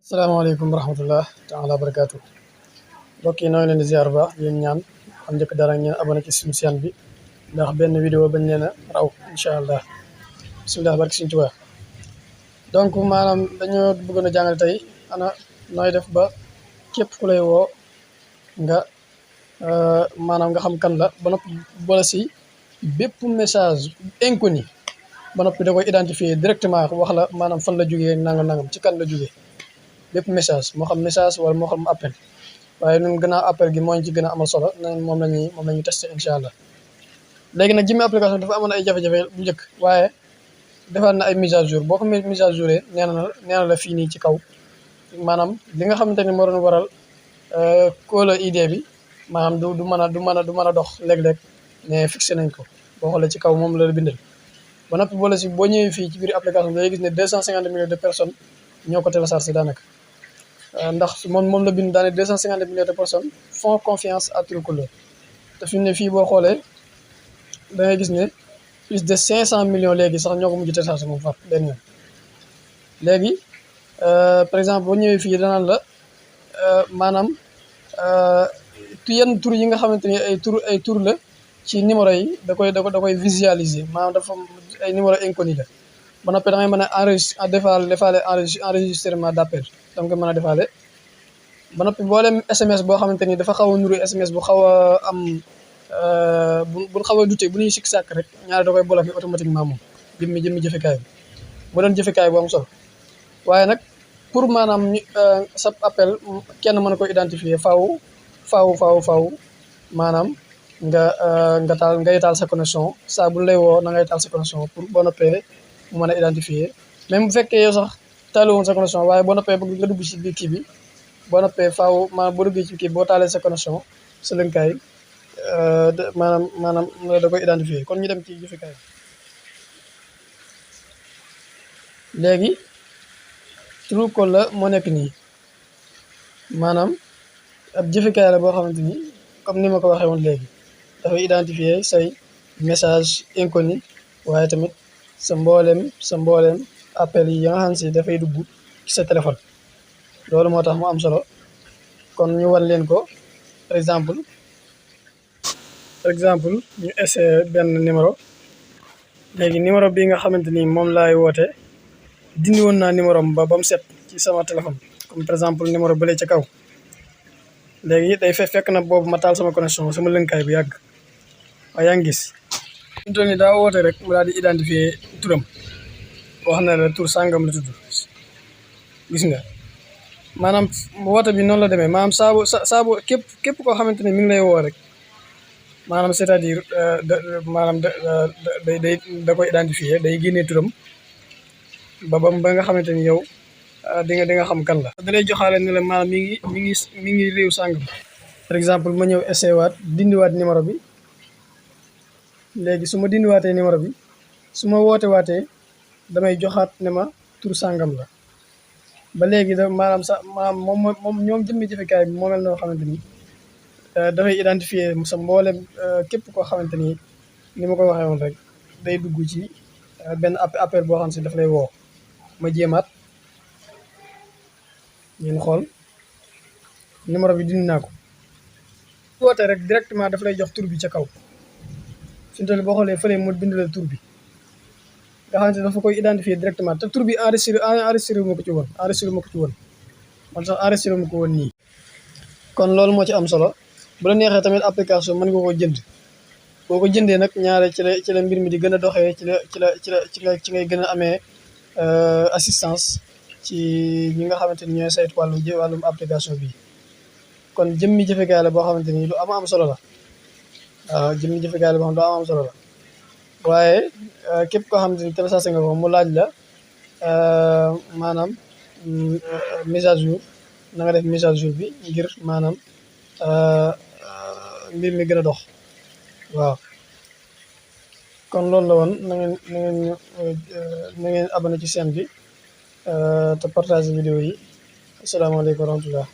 salaamaaleykum wa rahmatullah taala barakaatu mbokk yi noo leen di ziar bu baax yéen ñaan xam njëkk dara ngeen abonné ci suñu chaîne bi ndax benn vidéo bañ leen a raw incha allah bisimilah barki suñu Tuubaa donc maanaam dañoo bëggoon a jàngale tey ana nooy def ba képp ku lay woo nga maanaam nga xam kan la ba noppi boole si bépp message inconnu ba noppi da koy identifier directement wax la maanaam fan la jógee nangam ci kan la jógee bépp message moo xam message wala moo xam appel waaye ñun gannaaw appel gi moo ñu ci gën a amal solo moom la ñuy testé incha allah léegi nag jëmmi application dafa amoon ay jafe-jafe bu njëkk waaye defaat na ay mise à jour boo ko mise à jour nee na la fii nii ci kaw maanaam li nga xamante ni moo doon waral caller ID bi maanaam du mën a dox léeg-léeg mais fixé nañ ko boo xoolee ci kaw moom la bindal ba noppi boole si boo ñëwee fii ci biir application bi da ngay gis ne 250 millions de personnes ñoo ko téléchargé daanaka ndax moom la bind daane 250 millions de personnes font confiance à Truecaller te fi mu ne fii boo xoolee da ngay gis ne plus de 500 millions léegi sax ñoo ko mujj téléchargé moom far benn yoon léegi par exemple boo ñëwee fii danaan la maanaam yenn tur yi nga xamante ni ay tur la ci numéro yi da koy visualiser maanaam dafa ay numéro inconnu la ba noppi da ngay mën a defaale enregistrement d'appel danga ko mën a defaale ba noppi boolem SMS boo xamante ni dafa xaw a nuru SMS bu xaw a am bu xaw a dute bu ñuy sikk sàkk rek ñaari da koy bloqué automatiquement moom jëmmi jëfekaay bi bu doon jëfekaay bu am solo waaye nag pour maanaam sa appel kenn mën ko identifier faaw maanaam ngay taal sa connexion saa bu lay woo na ngay taal sa connexion pour boo noppee mu mën a identifier même bu fekkee yow sax taalu woon sa connexion waaye boo noppee bëgg nga dugg ci biir kii bi boo noppee faaw maanaam boo duggee ci kii boo taalee sa connexion sa lënkaay maanaam da koy identifier kon ñu dem ci jëfekaay bi léegi Truecaller moo nekk nii maanaam ab jëfekaay la boo xamante ni comme ni ma ko waxee woon léegi dafay identifier say message inconnu waaye tamit sa mbooleem appel yi nga xam si dafay dugg ci sa téléphone loolu moo tax mu am solo kon ñu wan leen ko par exemple ñu essayé benn numéro léegi numéro bi nga xamante ni moom laay woote dindi woon naa numéro ba mu set ci sama téléphone comme par exemple numéro bële ca kaw léegi day fekk na boobu ma taal sama connexion sama lënkaay bu yàgg waaye yaa ngi gis ñu toll ni daa woote rek mu daal di identifier turam wax na la tur sàngam la tudd gis nga maanaam woote bi noonu la demee maanaam saabu képp koo xamante ne mi ngi lay woo rek maanaam c'est-à-dire maanaam da koy identifier day génnee turam ba nga xamante ni yow di nga xam kan la. da lay joxaale ne la maanaam mi ngi réew sàngam par exemple ma ñëw essayé waat dindiwaat numéro bi léegi su ma dindiwaatee numéro bi su ma woote waatee damay joxaat ne ma tur sàngam la ba léegi maanaam moom ñoom jëmmi jëfekaay bi moo mel noo xamante ni dafay identifier sa mboolem képp koo xamante ni ni ma ko waxee woon rek day dugg ci benn appel boo xam si daf lay woo ma jéemaat ngeen xool numéro bi dindi naa ko woote rek directement daf lay jox tur bi ca kaw suñu toll boo xoolee fële mu bind la tur bi nga xamante dafa koy identifier directement te tur bi enregistré wu ma ko ci woon man sax enregistré wu ma ko woon nii kon loolu moo ci am solo bu la neexee tamit application mën nga ko jënd boo ko jëndee nag ñaare ci la mbir mi di gën a doxee ci ngay gën a amee assistance ci ñi nga xamante ni ñooy saytu wàllum application bi kon jëmmi jëfekaay la boo xamante ni lu am solo la waaw jëmmi jëfekaay la boo xam lu am solo la waaye képp koo xamante ni téléchargé nga ko mu laaj la maanaam mise à jour na nga def mise à jour bi ngir maanaam mbir mi gën a dox waaw kon loolu la woon na ngeen abonné ci chaîne bi te partage vidéo yi asalaamaaleykum wa rahmatullah